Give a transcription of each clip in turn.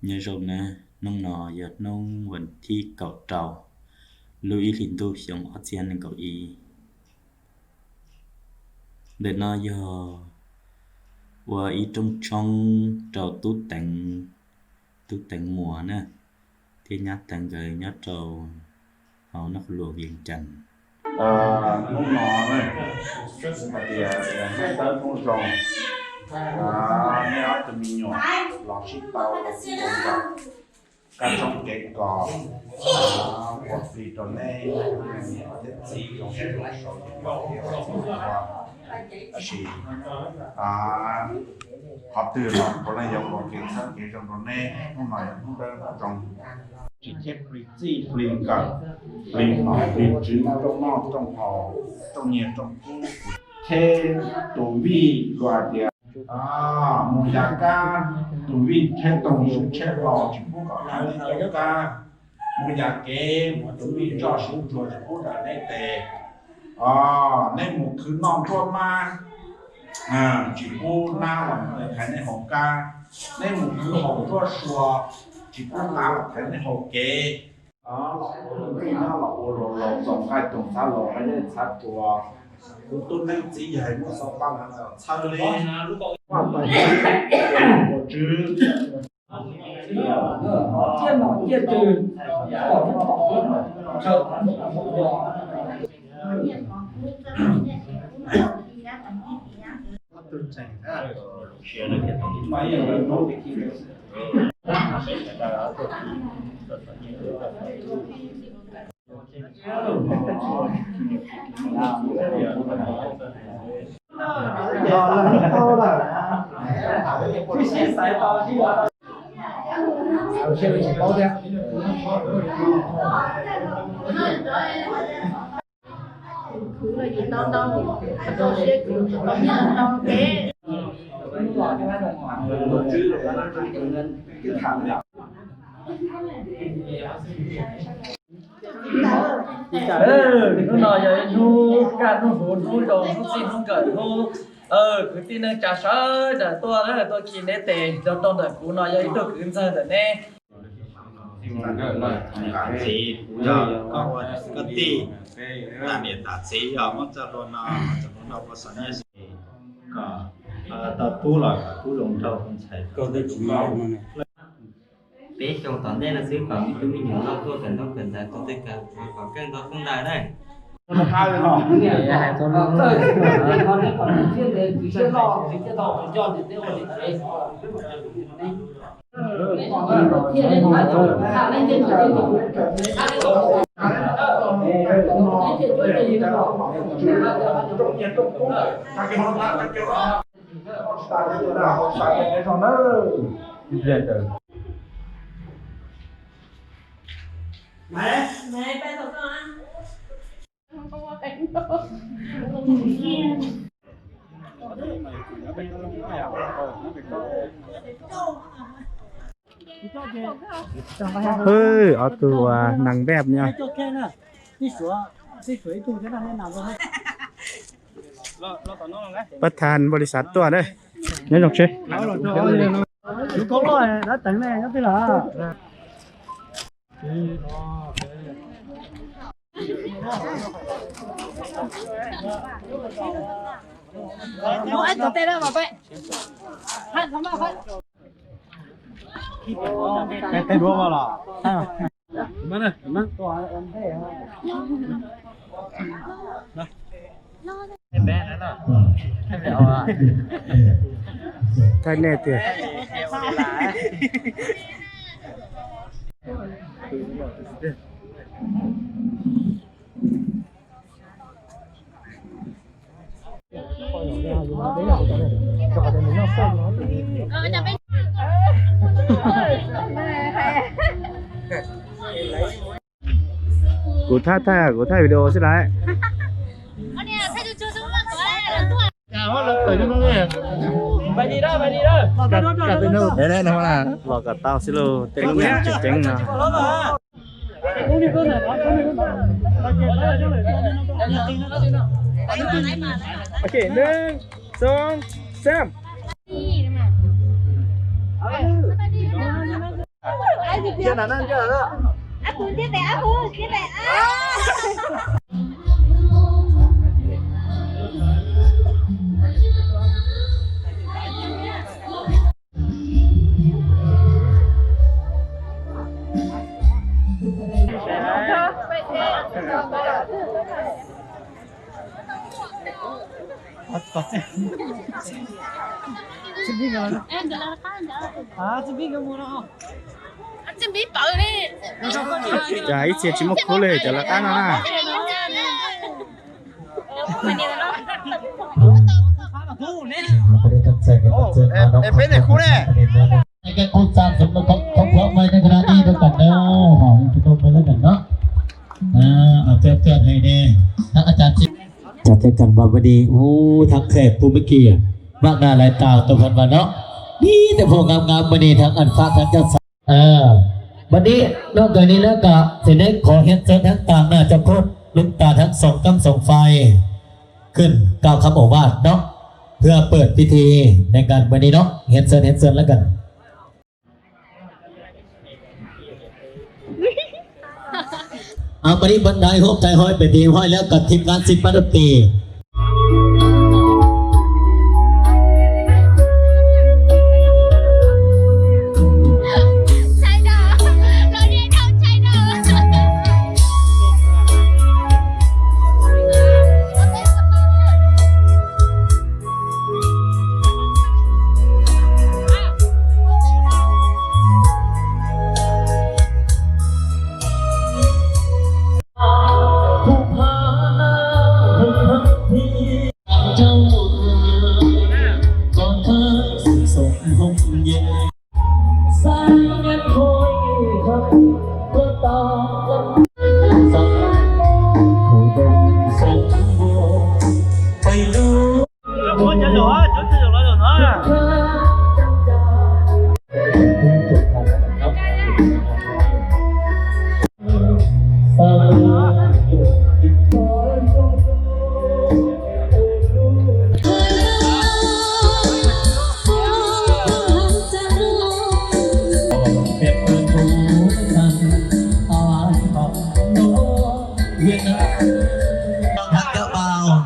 Nyob zoo na, hnub no yog hnub vas thib kaum rau lub ib hlis ntuj xyoo ob txhiab nees nkaum ib. Ntawm no yog ua ib rooj tshoob rau tub Teev, tub Teev muam na, thiab nyab Teev nkawd nyob rau hauv Naj Qhua Luam Vias Cas. Hnub no hais tias ntuj dawb hnub zoo, nej ob tug me nyuam los sib tau ua kab tshoob kev kos ua hli rau nej niam thiab txiv zoo siab zoo saud. Tab sis qhov twg los puav leej yuav ua kev txhawb kev zoo rau nej. Hnub no yog hnub dawb hnub zoo, tsis thiab plig txij plig nkawm, plig nom plig tswv, rooj noj rooj haus, rooj nyiaj rooj kub, thiab tus vij luag hais tias mus yav kab, tus vij thiab toog sib tsheb los tsis pub kom thaiv nej cov kab, mus yav kev mus tus vij nroj sib ntsuag tsis pub thaiv nej tes. Os, nej mus khwv noj nruab mab, tsis pub nab los thaiv nej haus kab. Nej mus khwv haus nruab sua, tsis pub nab los thaiv nej haus kev. Los ua ntxim no los ua laus laus txaus nqaij toog txhav laus nqaij dej txhav tuas. Kuv tub neeb txiv yawg hais muab xov paj los txhawb li, vaj tau ua tswv. Ciaj nom ciaj twg kom lub tom ntshaw. Khwv los tsis tau ntau, tau siab khwv tsis tau nyiaj ntau peb. Hnub no yog ib hnub kaj hnub huv, hnub zoo, hnub txij hnub nkawm, hnub kwv tij neej tsa sawv daws tuaj, tuaj khi neb tes rau rau ntawm kuv no yog ib tug kwv ntxawg ntawm neb. Txiv, kuv yog koj ua koj tij, tam niam tam txiv yog muab txoj hlua no, txoj hlua no ua xov nyiaj, kom tau tub los kom tub zoo nraug ntxhais. Peb xyoo tom ntej no xwb kom me tub me nyuam loj tuaj kawm ntaub kawm ntawv tau tej kawm kom keej ntaub keej ntawv na. Hwb, ob tug uas neeg npej nyob. Pab thas npau li xav tuaj na. Nyob zoo tsheb. Thaij nej tiag. Kuv thaij thaij, kuv thaij video xwb lauj. Los kom tau xwb lauj, tej lub neej tseem ceeb no. Neeg, xoo, xeem. Cas ib txhia tsis muaj khub li cov lawv qab no na. Peb niag khub ne. Các quốc gia chúng tôi không, không có mấy cái ra đi đâu cả đâu. Họ chúng tôi mới lấy cảnh đó. À, ở tiếp theo thầy nè. Các anh chị. Chào tất cả mọi người đi. Ú, thằng khỏe, phú mới kìa. Bác nào lại tạo tập hợp vào đó. Đi, tập hợp ngắm ngắm mới đi, thằng ăn phát, thằng chắc sao. Ờ, บัดนี้นอกจากนี้แล้วก็ จะได้ขอเรียนเชิญทั้งต่างหน้าเจ้าภาพ หลวงตาทั้งสองกำสองฝ่าย ขึ้นกล่าวคำโอวาทเนาะ เพื่อเปิดพิธีในงานวันนี้เนาะ เรียนเชิญ เรียนเชิญแล้วกัน เอา บัดนี้บรรดาโฮมไทยฮ้อยเป็นทีมฮ้อยแล้วกับทีมงานสิบนักดนตรี Thắng Cà Mau,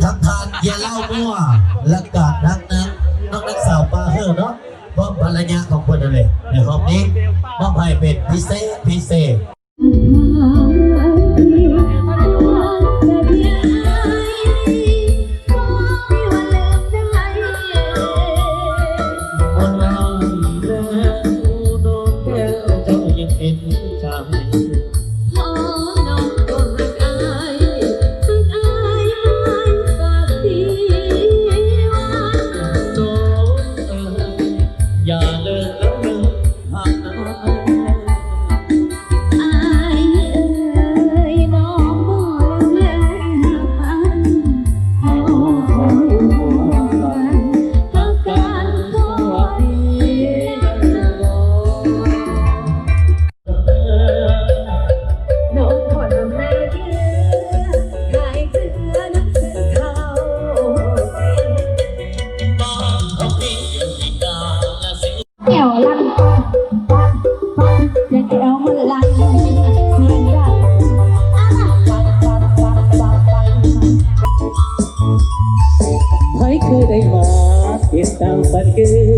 thắng Than Gia Lao Mua, là cả thắng Nắng, nó đang xào ba hơ đó, có bà là nhà không quên được này, để hôm nay, bác hai bên, đi xe, đi xe. เ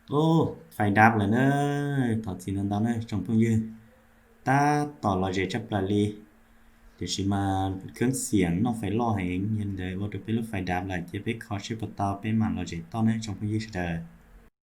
Ub, fais dab lawm na, thov txim ntau ntau na tsoom phooj ywg. Tab tom lom zem tshaj plaws li, tiam sis mas kheeb xiam noj fais loj heev, yog li ntawd ua rau peb lub fais dab lawm, ces peb kho seb puas tau, peb mam lom zem toj na tsoom phooj ywg sawv daws.